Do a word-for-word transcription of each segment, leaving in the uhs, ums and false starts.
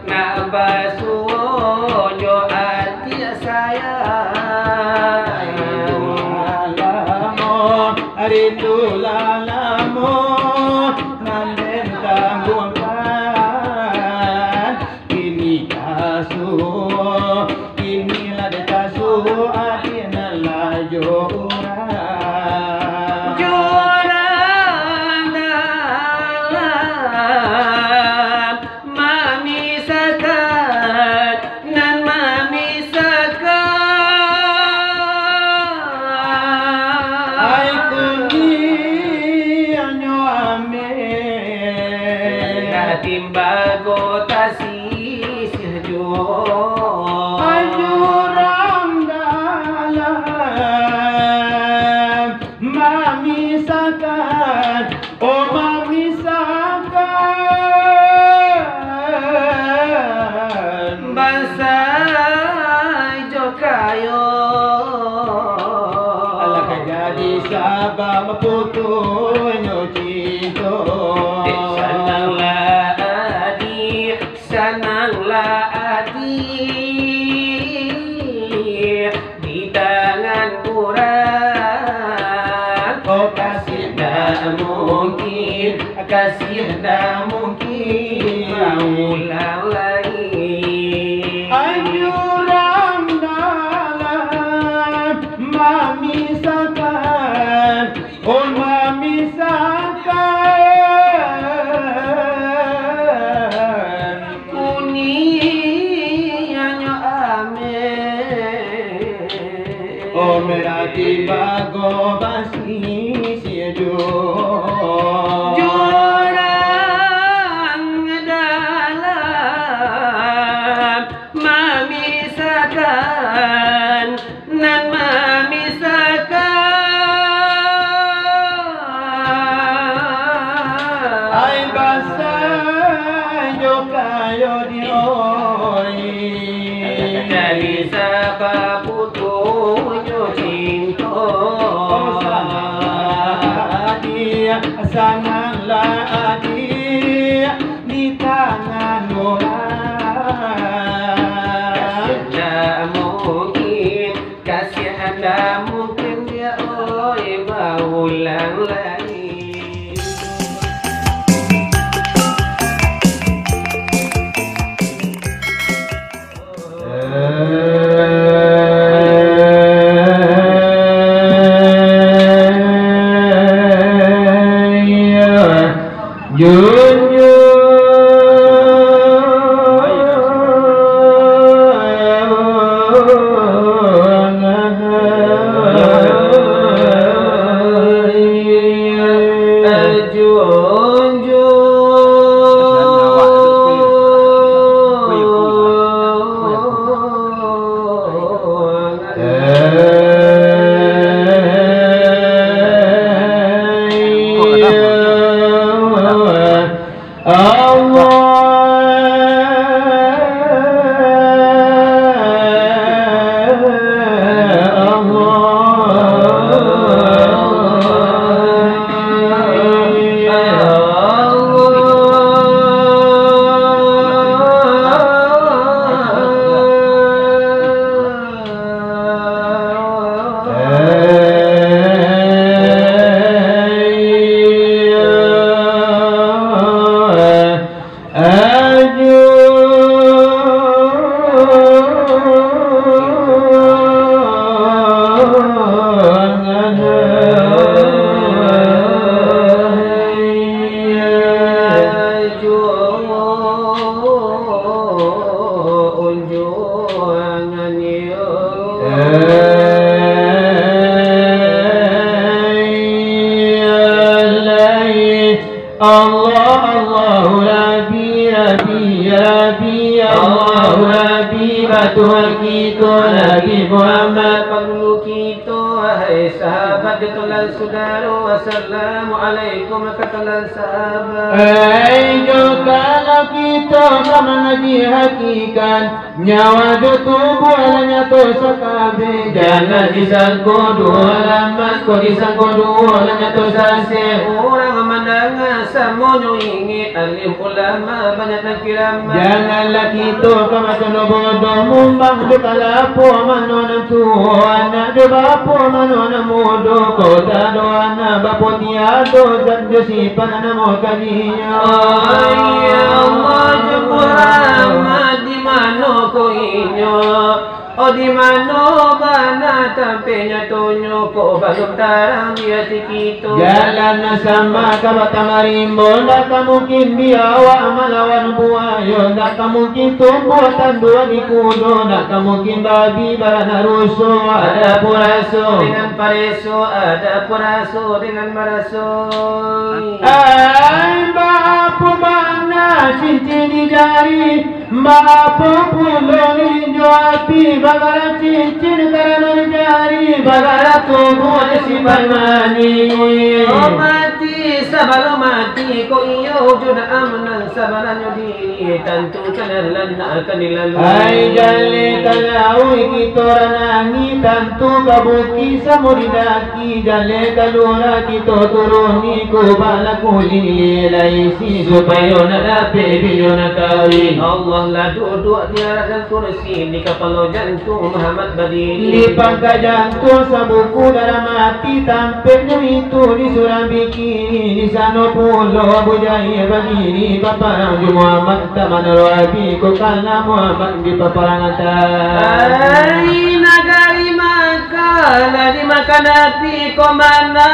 Nak basuo jo ati sayang. Rindu lah lamo, rindu lah lamo, nan den tangguangkan. Kini kasuo, kini lah den kasuo, ati nan lah jo urang. Jurang dalam mamisahkan, nan mamisahkan. Ai kuniangnyo ameh. Nak timbago tasisih juo. Ai jurang dalam mamisahkan, oh, mamisahkan. Bansa jo kayo. Alah ka jadi sabab putuhnyo cinto. Dek sananglah ati, sananglah ati, di tangan urang. Oh, kasih ndak mungkin, kasih ndak mungkin maulang lai. Ai jurang dalam mamisahkan, oh, mamisahkan. Kuniangnyo ameh. Oh, merah tibago basisih juo. Jurang dalam mamisahkan, nan mamisahkan. Ai basa jo kayo di oi. Jadi sabab putuhnyo cinto. Oh, sananglah ati, sananglah ati, di tangan urang. Kasih ndak mungkin, kasih ndak mungkin dia, oi, baulang lai. Allah, Allahu Rabbi, Rabbi, Rabbi, Allahu Rabbi, ba Tuhan kito, Nabi Muhammad, panghulu kito, Sahabat jo tulan sudaro, assalamualaikum ka tulan sahabat. Ai, jo kalau kito ka mangaji hakikat, nyawa jo tubuah lah nyato sakabeh. Jangan disangko duo alamat, kok disangko duo lah nyato saseh. Urang mandanga samonyo ingek, alim ulama banyak nan kiramat. Janganlah kito ka macam bodoh, mumbang jo kalapo mano nan tuo, anak jo bapo mano nan mudo, kota do anak bapo tiado, zat jo sipat nan namo kajinyo. Oh ya Allah, jo Muhammad, di mano ko inyo? Oh, di mano bana tampek nyatonyo, kok balun tarang di ati kito? Jalan nan sama ka batambah rimbo, ndak ka mungkin biawak malawan buayo, ndak ka mungkin tumbuah tanduak di kudo, ndak ka mungkin babi baranak ruso, ada puraso dengan pareso, ada puraso dengan maraso. Ai, baapo bana cincin di jari, baapo pulo lilin jo api, bagarak cincin karano di jari, bagarak tubuah disimpan mani. Oh, mati sabalun mati, kok iyo jo daam nan sabananyo diri, tantu jalan nan akan dilalui. Ai, jaleh ka lauik kito ranangi, tantu ka bukik samo didaki, jaleh ka lurah kito turuni, kubaklah kulik lai isi, supayo nak dapek bini nan kawin. Allah lah duduak di arak nan kursi, di kapalo jantuang Muhammad badiri. Di pangka jantuang sabuku darah mati, tampeknyo itu di surang bikini, di sano pulo Abu Jahil badiri, baparang jo Muhammad. Taman Rabi ko kana Muhammad di paparangan. Ai, nagari Makkah lah dimakan api, ko mana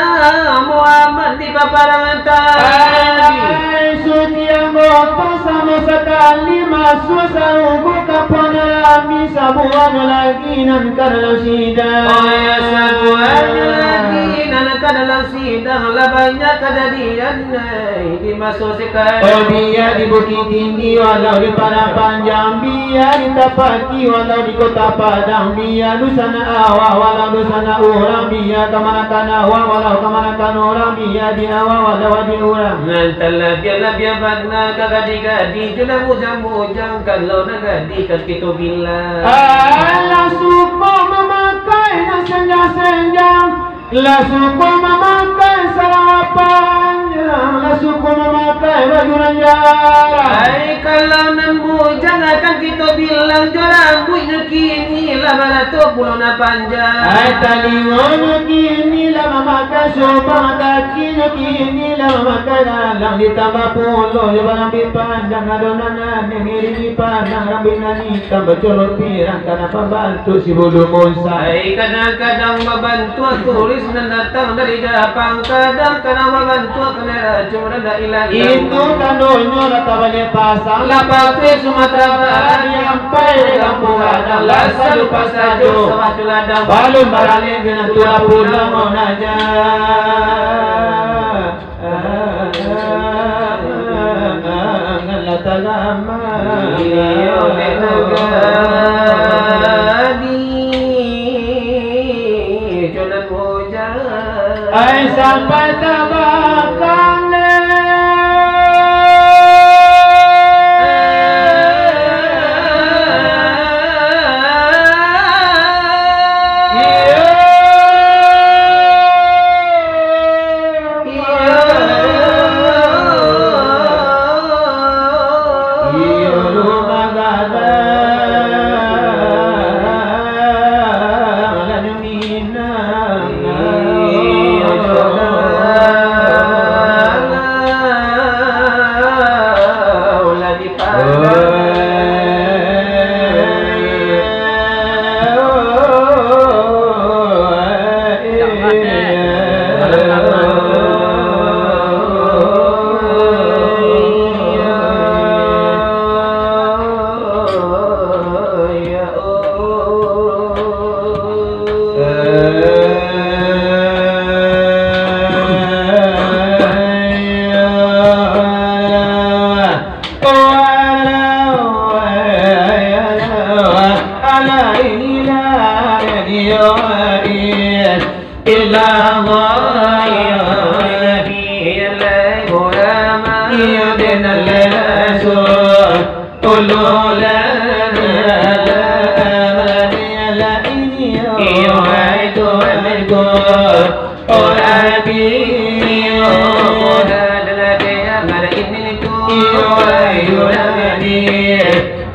Muhammad di paparangan. Ai, suci anggoto samo sakali, masuak sarugo ka puang rami, sabuahnyo lagi nan ka dalam sidang. Oh ya, sabuahnyo lagi nan ka dalam sidang, lah banyak kajadian, ai, di maso Oh, bia di Bukittinggi, walau di Padang Panjang, bia di Tapaki, walau di Kota Padang, bia dunsanak awak, walau dunsanak urang, bia kamanakan awak, walau kamanakan urang, bia di awak, walau di urang. Nan talabiah-labiah bana ka gadih-gadih, jo nan bujang-bujang, kalau nan gadih kan kito bilang. Alah suko mamakai nan senjang-senjang, lah suko mamakai sarawa panjang, lah suko mamakai baju nan jarang. Ai, kalau nan bujang akan kito bilang, jo rambuiknyo kini lah barato pulo nan panjang. Ai, talingonyo kini lah mamakai sobang, kakinyo kini lah mamakai galang, ditambah pulo jo barambik panjang, ado nan aneh, ngiringi pandang, rambuik nan itam, bacolok pirang, kana pambantuak si bulu musang. Ai, kadang-kadang babantuak turis nan datang dari Japang, kadang-kadang babantuak kanai racun nan dari langik. Itu tandonyo lah tabaliak pasang, lah patuik Sumatera Barat, diampai di Kampung Gadang, lah salupo sajo sawah jo ladang, balun baralek di nan tulah pulang, oh, naja. Iyo, dek nagari, jo nan bujang. Ai, sampai tabakang.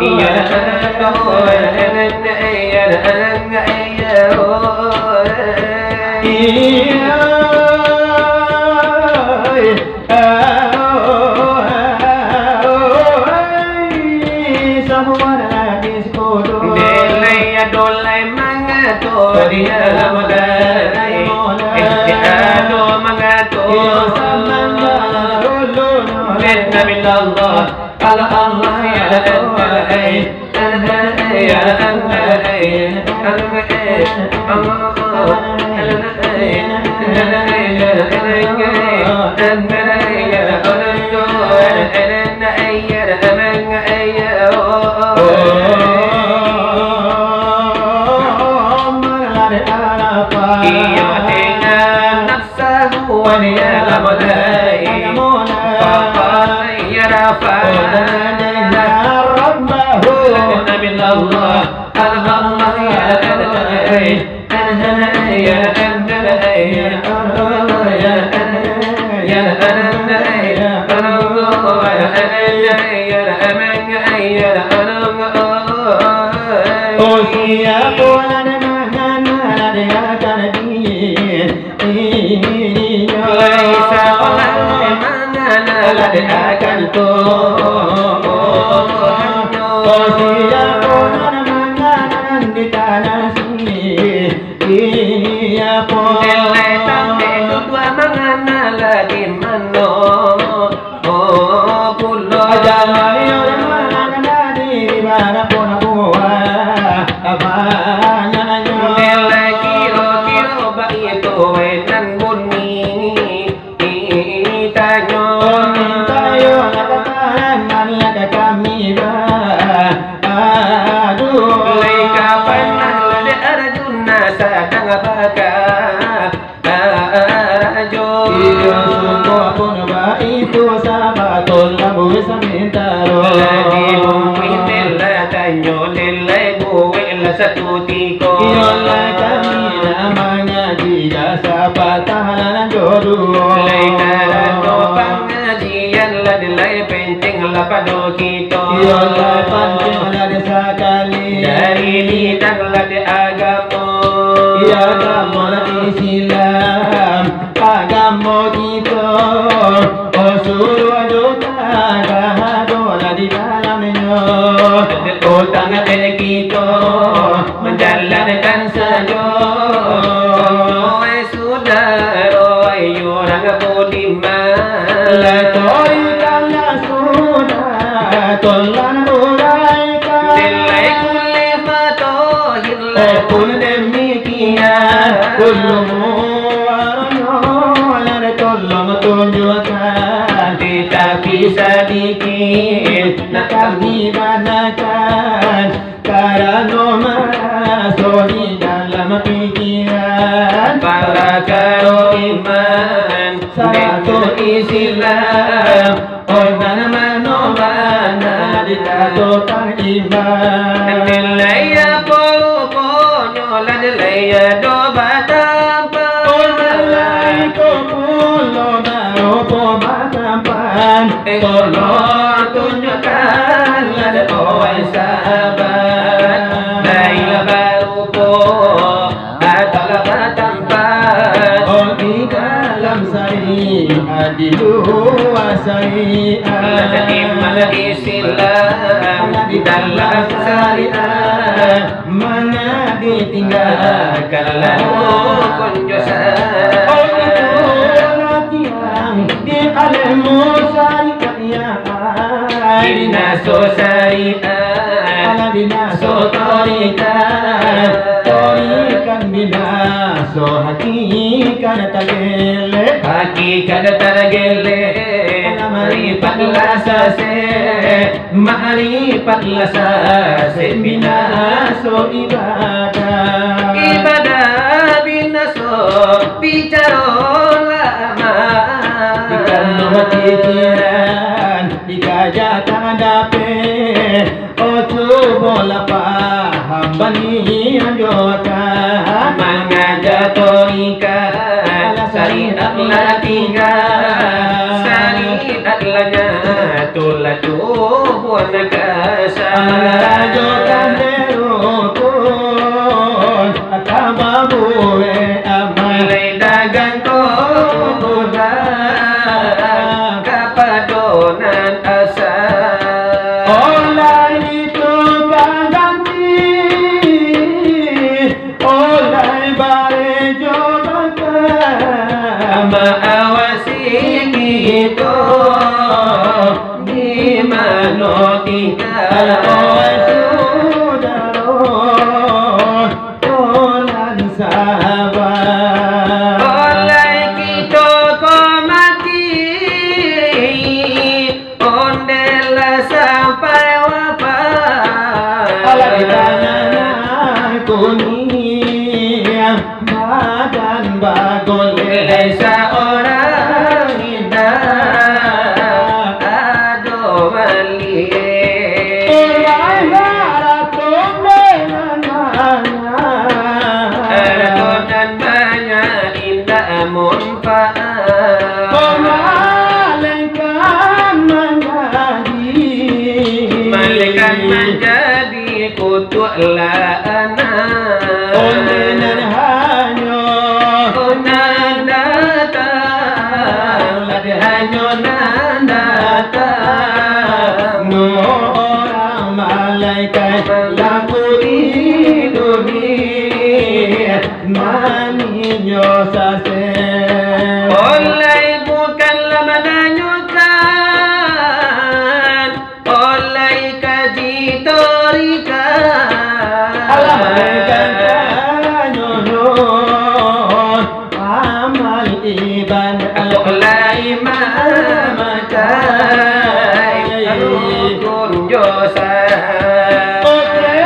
Iya, iya, iya, iya, oh, iya. Dek lai ado lai mangato, di alam lai. Eh, dek ado mangato. Dek Nabi Allah, Allah, Allah, ya Allah, eh. Iyo, dengan nafsahu wa ni'mal mulai. Faqad ya rafa. Oh, siapo nan mangana di akan di-, dirinya? Lai salah mangana di akan tu. Oh, siapo nan mangana di tanah sini? Siapo? Dek lai tanteh duduak mangana lah di mano? Oh, pulo. Jalai urang manang diri barapun buah banyaknyo. Nilai kiro-kiro baitu nan bunyi tanyo. Tanyo katakan maniak kami ba-, aduh. Lai kapan lah dek Arjuna sadang baka Rajo. Iyo, sungguahpun baitu, sabatul lambuik samintaro. Lah di bumi nilai tanyo, nilai buwek lah satutiko. Iyo, lah kami nak mangaji, dah sapatah lah nan jodoh. Lai karano pangajian lah nilai penting lah pado kito. Iyo, lah pantiang lah di sakali. Dari bidang lah di agamo. Iyo, agamo lah Islam, agamo kito. Oh, suruah jo tagah ado lah di dalamnyo. Utang dek kito manjalankan sajo. Sudaro, wahai urang budiman. Lah torikot lah sudah, tolong uraikan. Nilai kulih matohir lah. Oh, pun demikian, ulun muarnyo lah tolong tunjukkan. Tatapi sadikit nak kami banakan. Karano maraso di dalam pikiran, parakaro iman, sarato Islam, urang mano bana dikatokan iman. Nilai apo ruponyo lah nilai ado batampak. Oh, nilai ko pulo barupo batampak. Tolong tunjukkanlah, wahai sahabat, baik barupo atau lah batampak. Oh, di dalam syariat, di lua syariat. Lah di dalam Islam, di dalam syariat. Manga ditinggakan lalu konjosan. Oh, itulah tiang di alemu syariat yang ai. Binaso syariat, alah binaso torikat, torikat binaso hakikat tagelek. Hakikat tagelek, alah maripatlah sasek. Makrifat lah sasek binaso ibadah. Ibadah binaso bicaro lama. Di kandung pikiran dikaja tak dapek. Oh, cubolah paham bani anjokan. Mangaja torikat, syariat lah tingga. Syariat lah nyatu lah Tuhan kasa. Rajo kan berukun, atau babuek amal. Lai dagang ko pulang, kapado nan asa. Oleh itu ka ganti, oleh barejo baka. Maawasi kito di mano tingga. Alah, oih sudaro, tolan sabar. Oleh kito ko mati, ondeh lah sampai wafat. Alah, di tanah nan kuning, badan bagolek. Lai saurang indak ado baliak. Lai harato nan banyak. Harato nan banyak indak mun Malainkan manjadi. Malainkan manjadi kutuak lah Laku di dunia maninyo sasek. Oleh bukanlah mananyokan, oleh kaji torika. Alah, bukan tanyo amal ibadah. Oleh mamakai rukun jo syarat. Oke,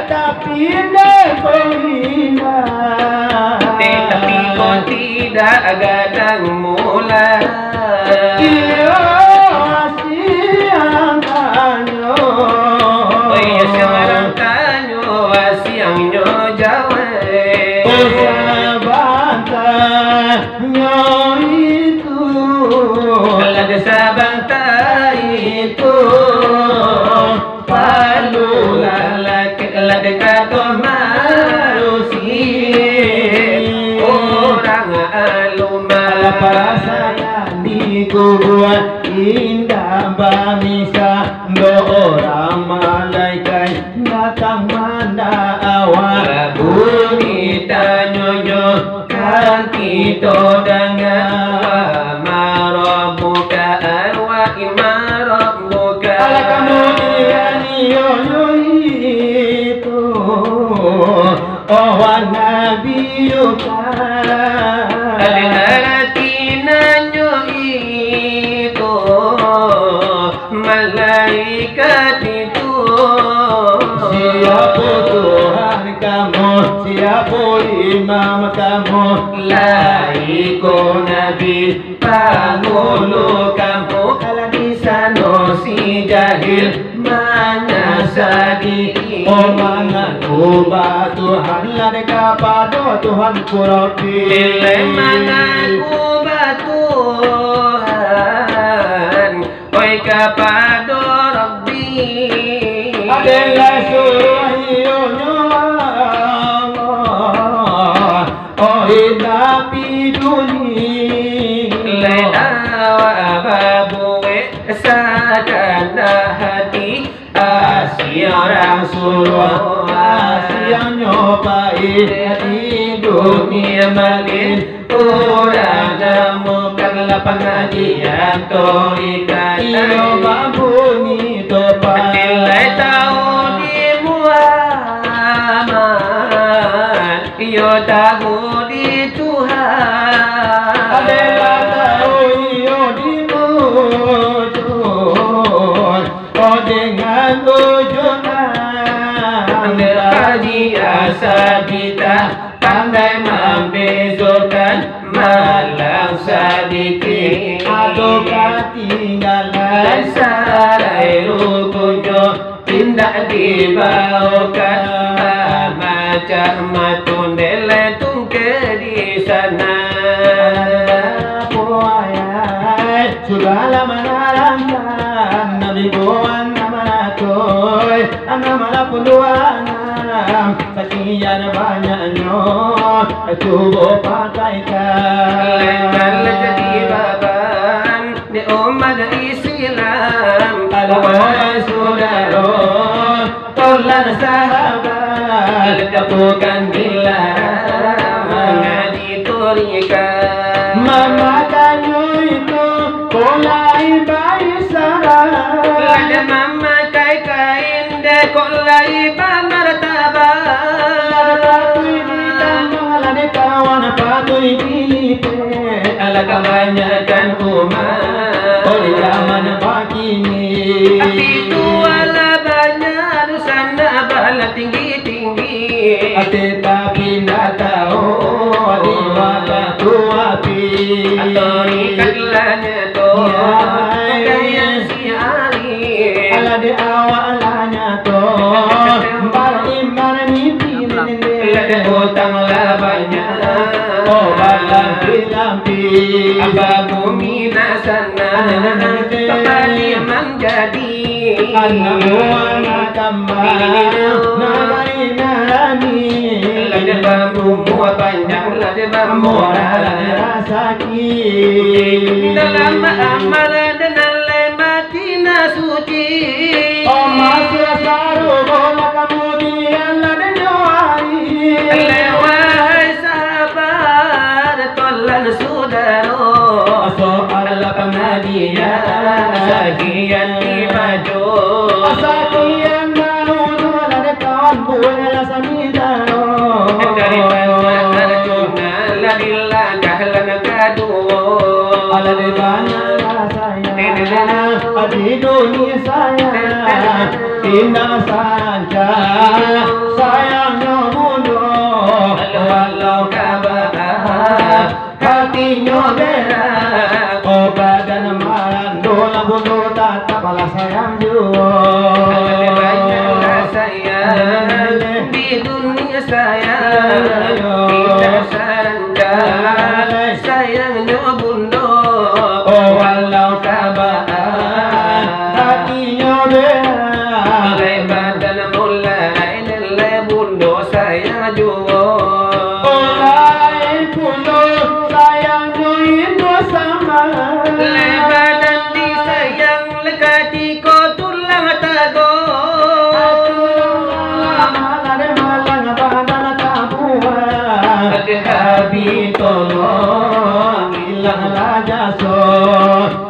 tapi ndak kau indak. Tapi kau tidak gadang mula. Iyo, siang tanyo. Oh iya, siang tanyo, siangnyo jawab. Oh, sabantanyo itu. Kalau ada sabanta itu, palu lalaki, lah dekato manusia. Urang alumah. Alah, parasaian di kubua indak bamisa, do urang malaikat datang mandakwa. Bunyi tanyonyo ka kito danga, wa ma rabbuka, wa ma rabbuka. Alah, kamudian iyo, iyo itu, oh, wa nabiyuka. Alah, arati nanyo itu, malaikat itu. Siapo Tuhan kamu, siapo imam kamu, lai ko nabi pangulu kamu, kalau di sano si jahil manyasadi. Oh, mangaku batuhan lah dek kapado Tuhanku Rabbi. Bilai mangaku batuhan, oi kapado Rabbi. Adenlah suruah iyonyo Allah, oi tapi duli. Lai awak babuek sakana hati, asia urang suruah, asianyo paik di dunia malin. Urang namukan lapan ajian torikat. Iyo babunyi topan. Lai tahu di Muhammad, iyo tahu di Tuhan. Adenlah tahu iyo di Tuhan. Oh, dengan ujunan. Kaji asa kita pandai mambesokan malang sadikik. Atau katinggalan sarai rukunyo, indak dibaokan. Macam matun delai tungke di sana. Apo ayai, sudah lah manarangkan, Nabi Muhammad Oi, anam alah puluah anam, sakian banyaknyo, cubo pakaikan. Lekan lah jadi baban di umat Islam. Alah, wahai sudaro, tolan sahabat, bukan dilarang mangaji torikat. Mamakanyo itu, kok lai baisyarat. Lah dek mamakai kain, dek kok lai bamartabat. Lah dek patuik ditambah, lah dek kawan patuik dilipek. Alah kabanyakan umat, oh, di zaman bakini. Tapi tu alah banyak dusan, alah tinggi-tinggi. Tapi indak tahu di wakatu api. Torikat lah nyato, ya, pakaian si Ali. Alah dek awak lah nyato, baiman mimpi nende. Lah dek utang lah banyak, oh, balampi-lampi. Apa bumi nak sana, padi manjadi. Anak buah nak kambang, nak bayi nak rami. Lah dek bamumua panjang, lah dek bamurah rasaki. Dalam amal dan dalam hati nak suci. Oh, masih sarupo Sayang, indak sanca, sayangnyo bundo, walau ka baa, hatinyo berat. Oh, badan marando lah bundo, tataplah sayang juo. Banyaklah sayang di dunia sayang, indak sanca, sayangnyo bundo, oh, walau ka baa, hatinyo berat. Lai badan mulai, lai bundo sayang juo. Oh, lai pulo sayangnyo indak sama. Lai badan disayang, lai katiko tulang tago. Malang badan tabuah. Habih tolong, ilanglah jaso.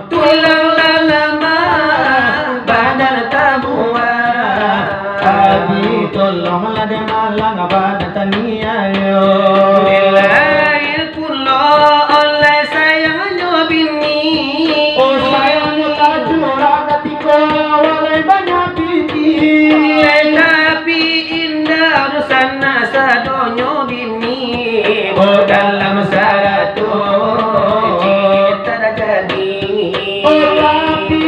Tulang lah lamah, badan tabuah. Habih tolonglah dek malang, badan taniayo. Lai pulo oleh sayangnyo bini. Oh, sayangnyo tacurak katiko, walai banyak pitih. Lai tapi indak urusan sadonyo bini. Oh, dalam saratuih ciek tak jadi. Oh, tapi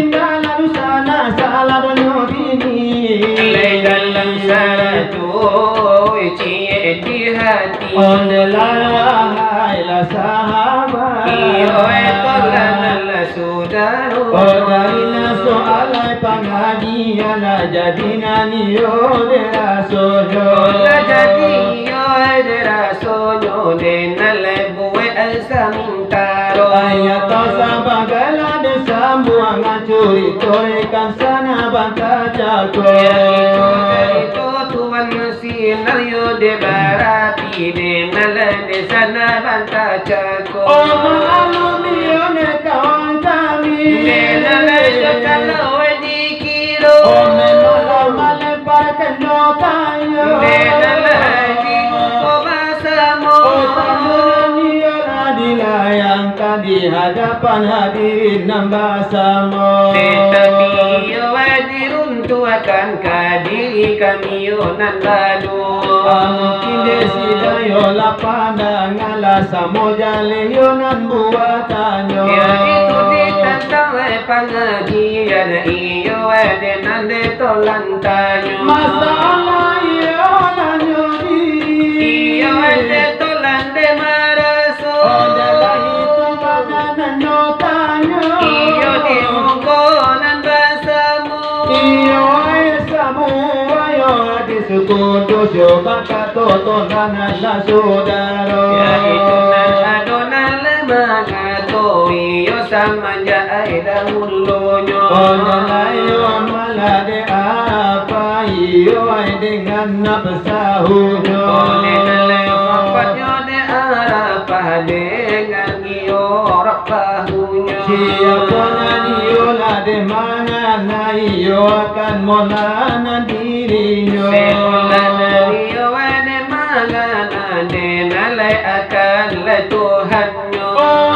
dalam sana salah donyo bini. Lai dalam saratuih ciek di hati. Ondeh lah, wahailah sahabat. Iyo, eh, tolan lah sudaro. Oh, dari nan soalai pangajian lah jadi nan iyo dek rasonyo. Oh, lah jadi iyo, eh, dek rasonyo, dek nan lai buek samintaro. Ayat sabagai lah disambuang curito ikan sana bantah cako. Iyo, itu carito Tuan Sinario dek barapi dek nan lai dek sana bantah cako. Oh, maklum iyo dek kawan kami. Dek nan lai dek kalau dikiro. Oh, memanglah malempar keno tanyo. Dek nan lai di muko basamo. Oh, tanyo nan iyo lah dilayangkan di hadapan hadirin nan basamo. Tetapi iyo diruntuakan ka diri kami yo nan baduo. Mungkin dek sidayo lah pandanga lah samo jaleh yo nan buatanyo. Yaitu ditantang lai pangajian iyo dek nan dek tolan tanyo. Masalah iyo lah nyo diri. Iyo dek tolan dek maraso. Ondeh lah itu pangananyo tanyo. Iyo di muko nan basamo. Iyo, eh, samua yo di suku duso bakato tolan lah sudaro. Yaitu nan ado nan lah mangato iyo samanjak ai dahulunyo. Ondeh lah iyo malah dek arapah iyo ai dengan nan basahunyo. Ondeh lah iyo wafat yo dek arapah dengan iyo rok bahunyo. Siapo nan iyo lah dek manganai iyo akan monahan dirinyo. Siapo nan iyo dek manganai dek nan lai akan lai Tuhannyo. Oh,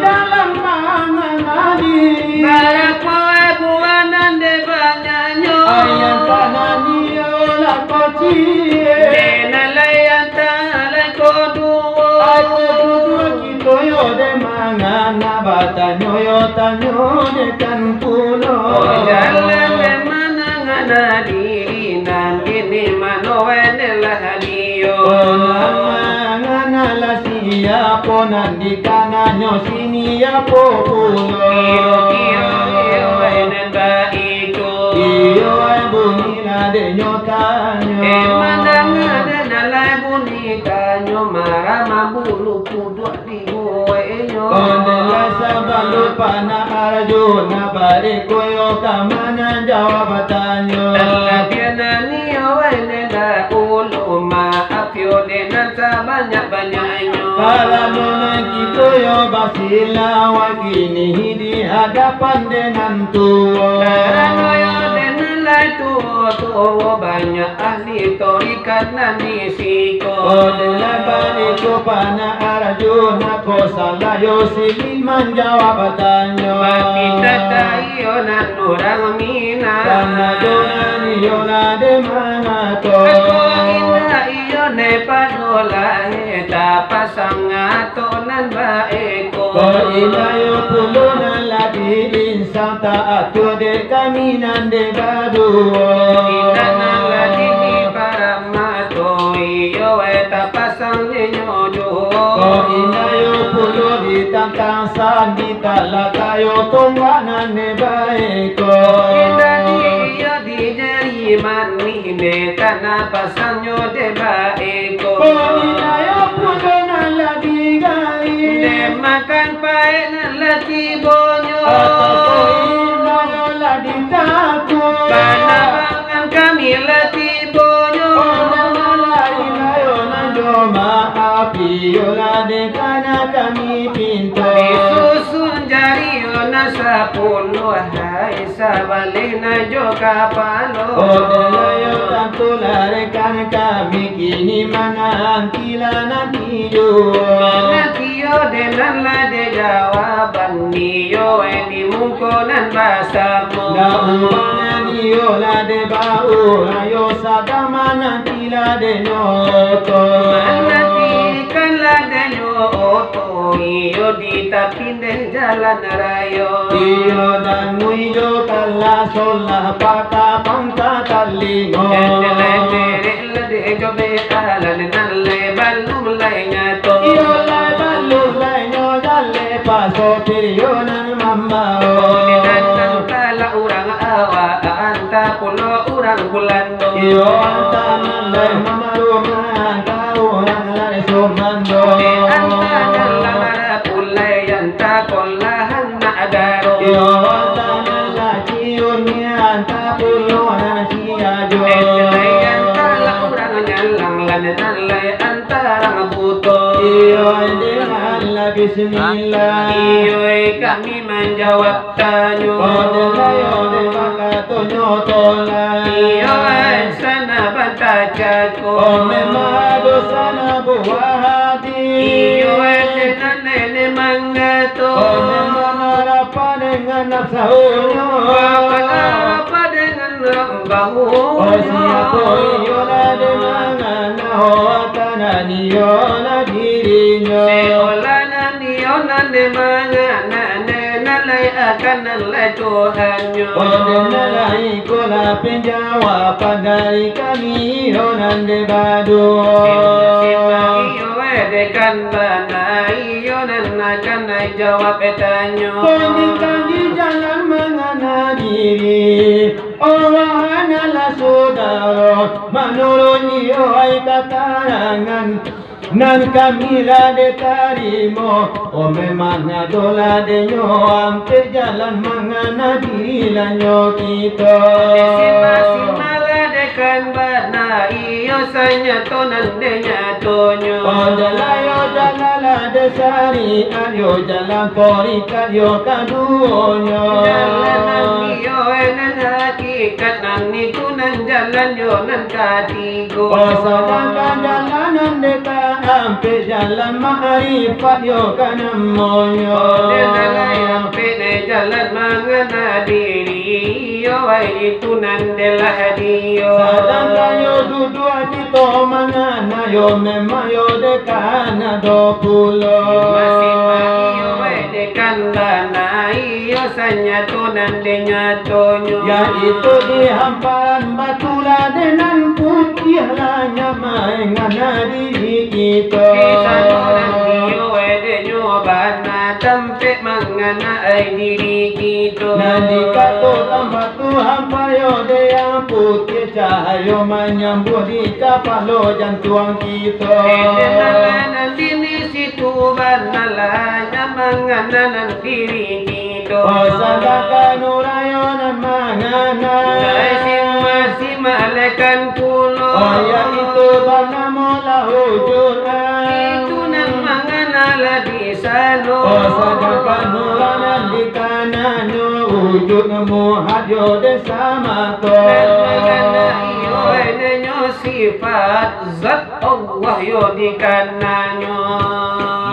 dalam manganai diri. Barapo buah nan dek banyaknyo. Ayah tanah iyo lah kocik. Dek nan lai antah lai koduo. Aku duduak kito yo dek mangana batanyo yo tanyo dek kan pulo. Oh, jalan dek mangana diri nan kini mano wene lah diyo. Oh, nan mangana lah siapo nan dikananyo sini apo pulo. Kiro-kiro iyo wene baitu. Iyo ai bunyi lah dek nyo tanyo. Eh, mandanga dek nan lai bunyi tanyo, marama bulu kuduak dibueknyo. Ondeh lah sabalun panah Arjuna, bariko yo ka manjawab tanyo. Talabiah nan iyo wene dahulu, maaf yo dek nan sabanyak-banyaknyo. Karano nan kito yo basilawan kini di hadapan dek nan tuo. Karano yo dek nan lai Tuo-tuo banyak ahli torikat nan di siko. Odelah baitu panah Arjuna ko, salayo silih manjawab tanyo. Bapita taiyo nan urang Minang. Karano nan iyo lah dek mangato. Ako indak iyo ne pado lahia, tapasang ato nan baiko. Ko indak iyo pulo nan lah diinsang, tak atua dek kami nan dek baduo. Indak nan lah dini paramato, iyo e tapasang denyo juo. Ko indak iyo pulo ditantang sandi, tak lah tayo tombak nan dek baiko. Indak di iyo di jari manih, dek kana pasang nyo dek baiko. Ko indak iyo pulo nan lah digaik. Dek makan paek nan lah tibonyo. Atau ko indak iyo lah ditakuik. Bana bangan kami lah tibonyo. Ko nan lah indak iyo nan jo maaf, iyo lah dek kana kami pinto. Disusun jari iyo nan sapuluah, hai. Sabaleh nan jo kapalo. Odelah iyo tantu lah rekan kami, kini mananti lah nanti juo. Mananti iyo dek nan lah dek jawaban, iyo e di muko nan basamo. Ndak ubah nan iyo lah dek baurang, iyo sadang mananti lah dek nyo oto. Manantikan lah dek nyo oto, iyo di tapi dek jalan rayo. Iyo dangui jo kalah solah, patah pangka talingo. Endelai derek lah dek jo be alan nan lai balun lai nyato. Iyo lai balun lai nyo jaleh, paso piriyo nan mambao. Oleh nan nan kalah urang awak, anta pulo urang Bulando. Iyo anta nan lai mamarumahan, anta urang lai sumando. Anta nan lah marapulai, anta kolahan nak daro. Iyo anta nan lah ciun, anta pulo nan ciajo. Lai anta lah urang nyalang, lah nan lai anta urang buto. Iyo dengan lah bismillah. Iyo kami manjawab tanyo. Odelah iyo dek bakatonyo tolak. Iyo e sana bantacako. Oh memang dosa nan buah hati. Iyo e nan nene mangato. Oh memang marapa dengan nafsahunyo. Marapa dengan nafsahunyo. Oh siapo iyo lah dek mangana, oh tanah iyo lah dirinyo. Seolah nan iyo nan dek mangana, nan lai akan nan lai Tuhannyo. Odelah iko lah penjawaban dari kami, iyo nan dek baduo. Simak iyo e dek kan bana, iyo nan akan lai jawab tanyo. Panggi-panggi jalan mangana diri, oh wahai nan lah sudaro, manuruik iyo ai katarangan nan kami lah dek tarimo, oh memang adolah dek nyo ampek jalan mangana diri lah nyo kito. Simak-simak lah dek kan bana, iyo sanyato nan dek nyatonyo. Oh jalan yo jalan lah dek syariat, yo jalan torikat yo kaduonyo. Jalan nan iyo e nan hakikat, nan itu nan jalan yo nan kati- Oh sadangkan jalan nan dek ka ampek, jalan makrifat yo ka namonyo. Dek nan lai ampek dek jalan mangana diri, iyo ai itu nan dek lah dio. Sadangkan yo duduak kito mangana yo, memang yo dek kan ado pulo. Simak-simak iyo ai dek kan bana, iyo sanyato nan dek nyatonyo. Yaitu di hamparan batu lah dek nan putiah lah nyo mangana diri kito. Di sano nan dio e dek nyo bana tampek mangana ai diri kito. Nan dikatokan batu hampa yo dek yang putiah, cahayo manyambuah di kapalo jantuang kito. Dek nan lah nan dini situ bana lah nyo mangana nan diri kito. Oh sadangkan urang yo nan mangana. Lai simak-simak lai kan pulo. Oh yaitu banamo Lahujun. Itu nan mangana lah di sano. Oh sadangkan urang nan dikananyo Wujud namo hajo dek samato. Karena iyo enyo sifat zat Allah yo dikananyo.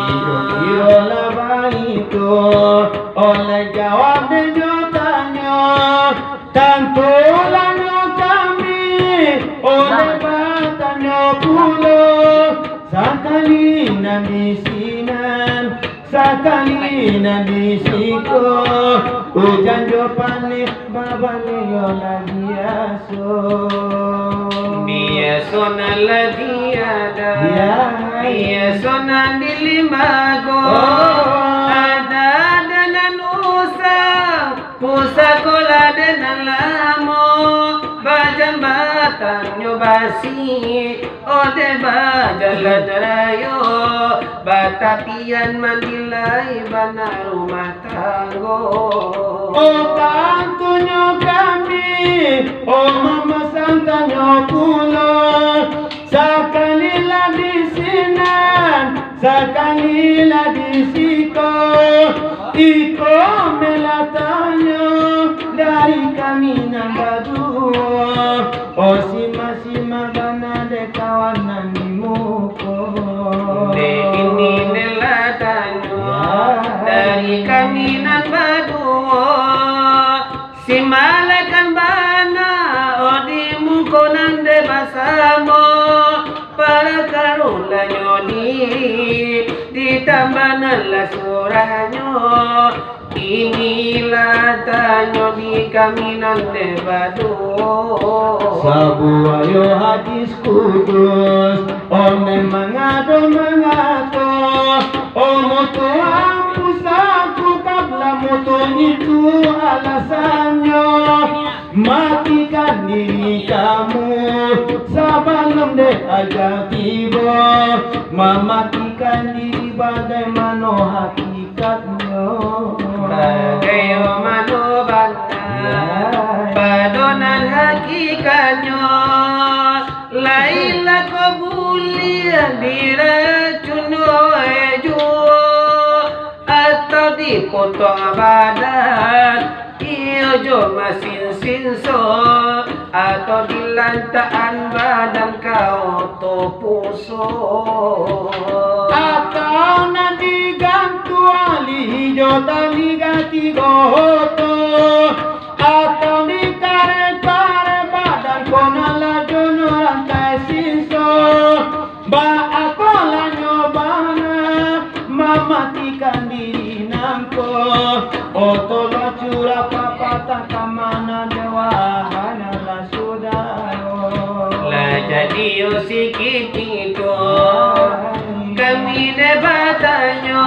Iyo, iyo lah baitu, oleh jawab denyo tanyo, tantulah nyo kami, oleh batanyo pulo, sakali nan di sinan, sakali nan di siko, ujan jo paneh babaleh yo lah biaso. Biaso nan lah tiada, ya, biaso nan di limbago, oh, ada, ada nan usang, pusako lah dek nan lamo, bajambatan nyo basi, ode bajalan rayo, batapian mandilai bana rumah tanggo. Oh, tantunyo kami, oh, mamasan tanyo pulo, sakali lah di sinan, sakali lah di siko, iko melatanyo dari kami nan baduo, oh, sima-sima bana dek kawan nan di muko. Dek ini nela tanyo dari kami nan baduo, si malaikat bana, oh, di muko nan dek basamo, parakarulanyo di, ditambah nan lah surahnyo. Inilah tanyo di kami nan dek baduo. Sabuah yo hadis kudus, oh, memang ado mangato, oh, mutu ampu saku kablah mutu itu alasannyo. Matikan diri kamu sabalum dek ajal tibo. Mamatikan diri bagaimano hakikatnyo? Bagaimano bana, ya, pado nan hakikatnyo? Lain lah ko buliah diracun juo, atau dipotong badan, iyo jo masin sinso, atau dilantakan badan ka oto puso. Atau nan digantuang lih jo tali gati goto, atau dikarek-karek badan ko nan lajonyo rantai sinso. Baapolah nyo bana mamatikan diri nangko? Oto lah curah papatah ka mana dewa, hanyalah sudaro. Lah jadi yo sikitiko kami dek batanyo,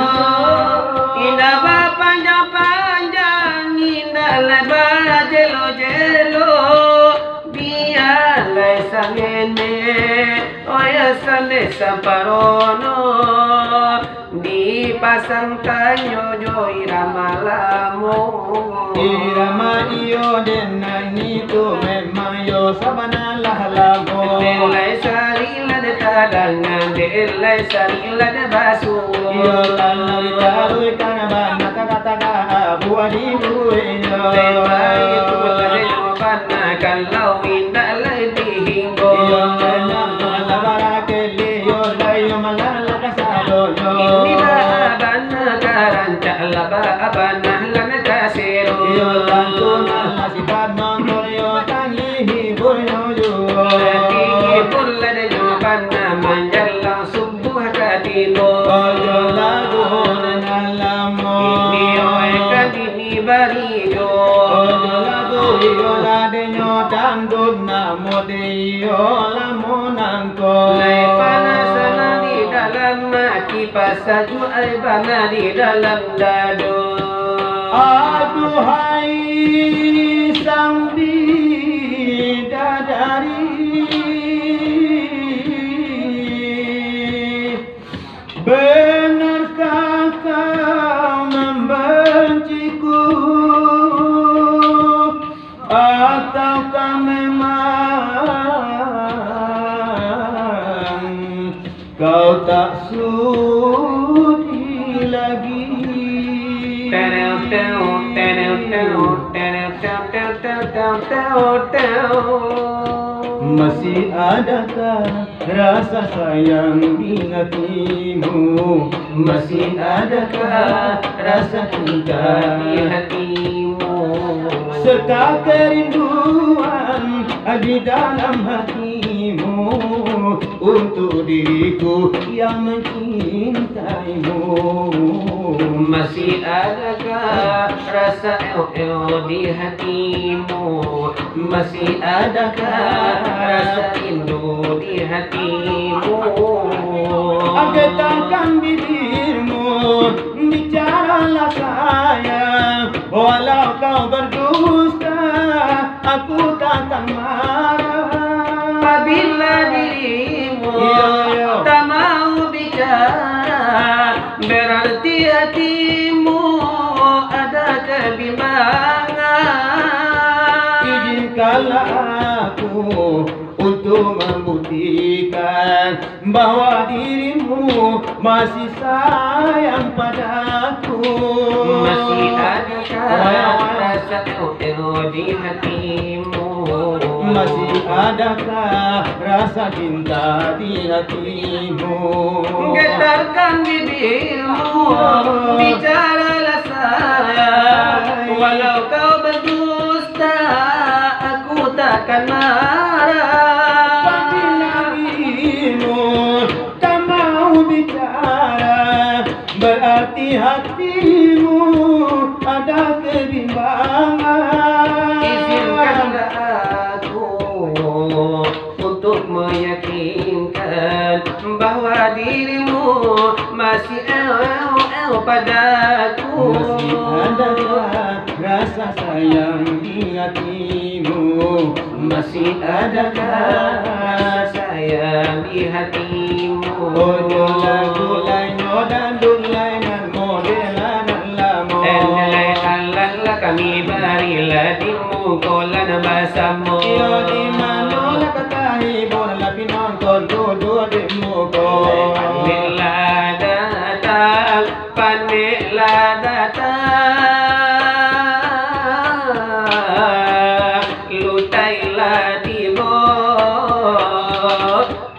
indak bapanjang-panjang, indak lai bajelo-jelo. Biar lai sangene, oya sande samparono, dipasang tanyo jo irama lamo. Irama iyo den nan itu memang yo sabana lah lamo. Dek lai sari lah dek tadanga, dek lai sari lah dek basu. Iyo lah nan ditaruihkan bana kaka-kaka buah di buehnyo. Dek baitu lah dek Bana kalau indak lai dihinggo. Iyo, tenang, malah barakeli, iyo, lai, iyo, malah lah kasadonyo. Inilah bana karancak lah ba-, bana lah nakasiro. Iyo, tantu malah sifat nonton, iyo, tangi hiburnyo juo. Tangi hibur lah denyo bana manjalang subuah ka tibo. Ojo lagu nan lamo. Ini oi ka Ni bariyo. Ojo lagu iyo lah denyo dangdut, namo de iyo lamo nangko. Lai panas bana di dalam ati, pasajuak ai bana di dalam dado. Aduhai sang bidadari. Benarkah kau membenciku, ataukah memang kau tak sudi lagi? Tereu, tereu, tereu, tereu, tereu. Masih adakah rasa sayang di hatimu? Masih adakah rasa cinta di hatimu? Serta kerinduan di dalam hatimu untuk diriku yang mencintaimu? Masih adakah rasa eo-eo di hatimu? Masih adakah rasa rindu di hatimu? Getarkan bibirmu, bicaralah sayang. Walau kau berdusta, aku takkan marah. Apabila dirimu, iyo, iyo, tak mau bicara, berarti hatimu ada kebimbangan. Izinkanlah aku untuk membuktikan bahwa dirimu masih sayang padaku. Masih adakah rasa eo-eo di hatimu? Masih adakah rasa cinta di hatimu? Getarkan bibirmu, bicaralah sayang. Walau kau berdusta, aku takkan marah. Apabila dirimu tak mau bicara, berarti hatimu ada kebimbangan. Izinkanlah aku untuk meyakinkan bahwa dirimu masih eo-eo padaku. Masih adakah rasa sayang di hatimu? Masih adakah rasa sayang di hatimu? Ojo lagu lain, ojo dangdut lain, nan model nan lamo. Andai alah lah kami barilah di muko lah basamo. Iyo, di mano lah ka tahibur, lah pinongkon duduak di muko. Panek lah datang, panek lah datang, lutai lah tibo.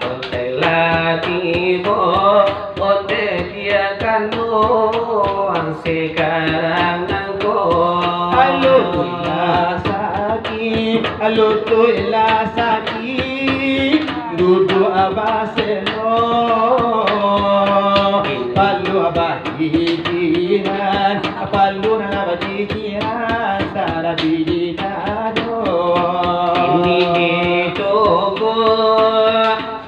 Ondeh lah tibo, ondeh diakan doang sakarang nangko. Alutuih lah sakik, alutuih lah sakik, duduak baselo. Palu bajijiran, palu nan bajijiran, tarabi di dado. Ini di toko,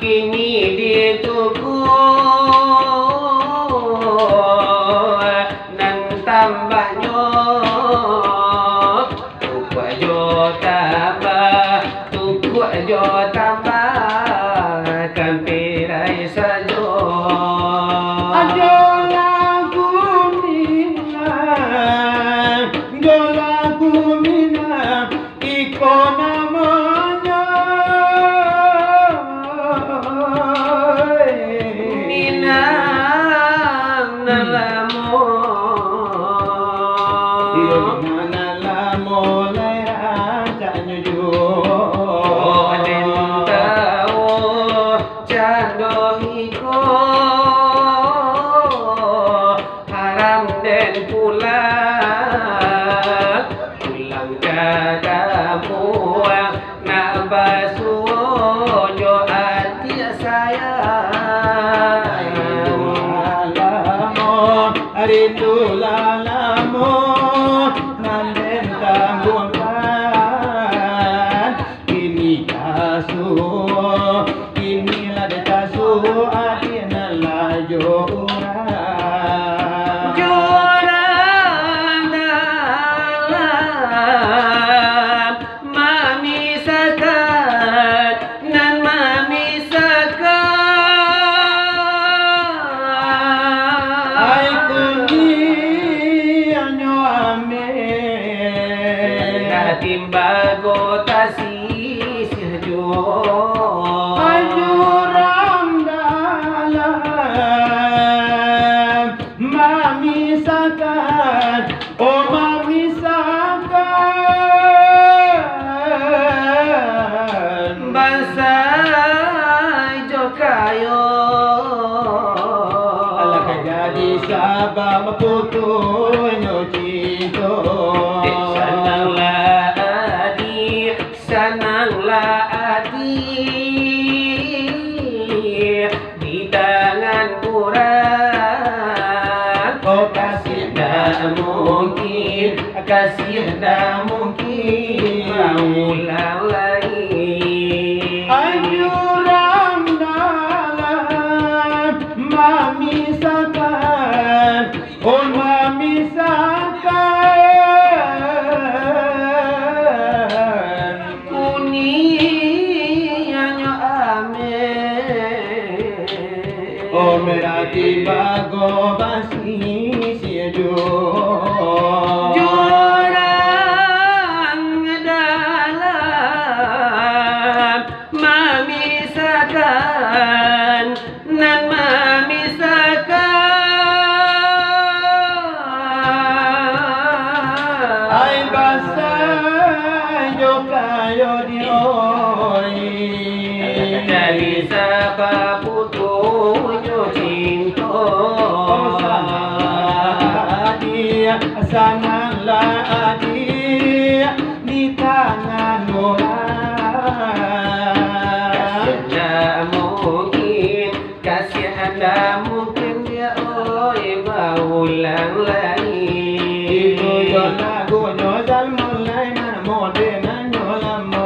kini di toko, nan tambahnyo tukuak jo tambah, tukuak jo tambah, kan pirai sajo. Ajo lagu Minang, ajo lagu Minang, iko namonyo Minang nan lamo. Iyo, Minang nan lamo, lai rancaknyo juo. Oh, den tau cando iko, haram den pulang, pulang ka kampuang, nak basuo jo ati sayang. Rindu lah lamo, rindu lah lamo, nan den tangguangkan. Kini ka suo, kini lah den ka suo, ati nan lah jo urang. Jo urang dalam mamisahkan, nan mamisahkan. Ai kuniangnyo ameh, lah timbago tasisiah juo. Ai Ayo. Alah ka jadi sabab putuhnyo cinto. Dek sananglah ati, sananglah ati, di tangan urang. Oh, kasih ndak mungkin, kasih ndak mungkin maulang lai. Anjuran dalam mamisahkan, oh, mamisahkan. Kuniangnyo ameh. Oh, merah tibago basisih juo. Jurang dalam mamisahkan, nan mamisahkan. Ai basah jo kayo di oi. Jadi sabab putuhnyo cinto. Oh, sananglah ati, sananglah ati, di tangan urang. Kasih ndak mungkin, kasih ndak mungkin dia, oi, baulang lai. Itu yo lagunyo Zal Mulaiman, modenanyo lamo.